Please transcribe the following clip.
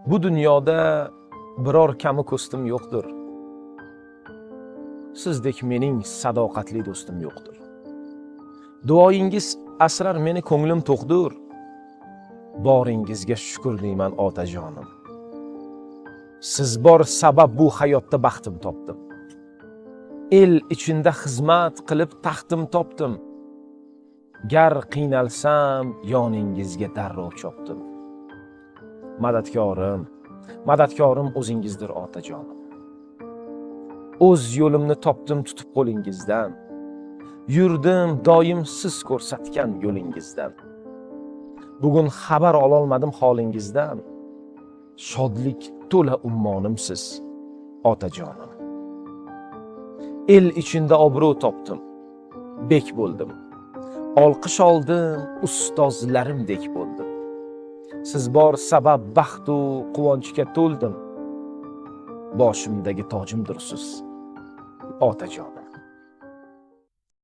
Bu dunyoda biror kami ko'stim yo'qdir. Sizdek mening sadoqatli do'stim yo'qdir. Duoyingiz asrar meni, ko'nglim to'qdir. Boringizga shukur deyman, otajonim. Siz bor sabab bu hayotda baxtim topdim. El ichinda xizmat qilib taxtim topdim. Gar qiynalsam, yoningizga darrov chopdim. Madadkorim, madadkorim o'zingizdir, otajonim. O'z yo'limni topdim tutib qo'lingizdan. Yurdim doim siz ko'rsatgan yo'lingizdan. Bugun xabar ololmadim holingizdan. Shodlik to'la ummonimsiz, otajonim. El ichinda obro' topdim, bek bo'ldim. Olqish oldim, ustozlarimdek bo'ldim. Siz bor sabab baxtu quvonchga to'ldim. Boshimdagi tojimdirsiz, otajonim.